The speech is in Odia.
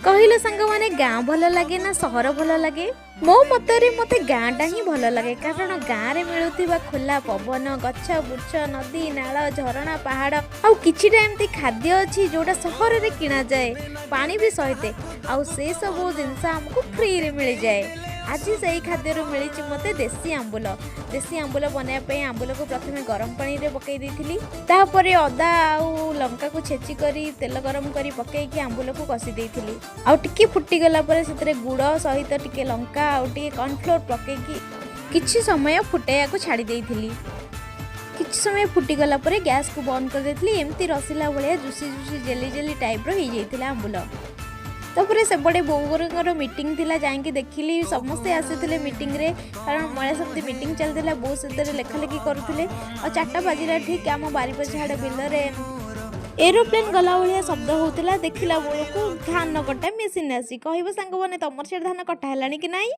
କହିଲ ସାଙ୍ଗମାନେ, ଗାଁ ଭଲ ଲାଗେ ନା ସହର ଭଲ ଲାଗେ? ମୋ ମତରେ ମୋତେ ଗାଁଟା ହିଁ ଭଲ ଲାଗେ, କାରଣ ଗାଁରେ ମିଳୁଥିବା ଖୋଲା ପବନ, ଗଛ ବୁର୍ଛ, ନଦୀ ନାଳ, ଝରଣା, ପାହାଡ଼ ଆଉ କିଛିଟା ଏମିତି ଖାଦ୍ୟ ଅଛି ଯେଉଁଟା ସହରରେ କିଣାଯାଏ ପାଣି ବି ସହିତ, ଆଉ ସେସବୁ ଜିନିଷ ଆମକୁ ଫ୍ରିରେ ମିଳିଯାଏ। ଆଜି ସେଇ ଖାଦ୍ୟରୁ ମିଳିଛି ମୋତେ ଦେଶୀ ଆମ୍ବୁଲ। ଦେଶୀ ଆମ୍ବୁଲ ବନାଇବା ପାଇଁ ଆମ୍ବୁଲକୁ ପ୍ରଥମେ ଗରମ ପାଣିରେ ପକାଇ ଦେଇଥିଲି। ତାପରେ ଅଦା ଆଉ ଲଙ୍କାକୁ ଛେଚି କରି ତେଲ ଗରମ କରି ପକାଇକି ଆମ୍ବୁଲକୁ କଷି ଦେଇଥିଲି। ଆଉ ଟିକେ ଫୁଟିଗଲା ପରେ ସେଥିରେ ଗୁଡ଼ ସହିତ ଟିକେ ଲଙ୍କା ଆଉ ଟିକେ କର୍ଣ୍ଣଫ୍ଲୋର୍ ପକାଇକି କିଛି ସମୟ ଫୁଟାଇବାକୁ ଛାଡ଼ି ଦେଇଥିଲି। କିଛି ସମୟ ଫୁଟିଗଲା ପରେ ଗ୍ୟାସ୍କୁ ବନ୍ଦ କରିଦେଇଥିଲି। ଏମିତି ରସିଲା ଭଳିଆ ଜୁସି ଜୁସି, ଜେଲି ଜେଲି ଟାଇପ୍ର ହେଇଯାଇଥିଲା ଆମ୍ବୁଲ। ତାପରେ ସେପଟେ ବୋଉଙ୍କର ମିଟିଂ ଥିଲା, ଯାଇକି ଦେଖିଲି ସମସ୍ତେ ଆସିଥିଲେ ମିଟିଂରେ, କାରଣ ମହିଳା ସମିତି ମିଟିଂ ଚାଲିଥିଲା। ବୋଉ ସେଥିରେ ଲେଖାଲେଖି କରୁଥିଲେ। ଆଉ 4ଟା ବାଜିଲା ଠିକ୍, ଆମ ବାରିପଛ ଆଡ଼େ ବିଲରେ ଏରୋପ୍ଲେନ୍ ଗଲା ଭଳିଆ ଶବ୍ଦ ହେଉଥିଲା। ଦେଖିଲା ବେଳକୁ ଧାନ କଟା ମେସିନ୍ ଆସି। କହିବ ସାଙ୍ଗମାନେ, ତମର ସିଆଡ଼େ ଧାନ କଟା ହେଲାଣି କି ନାହିଁ?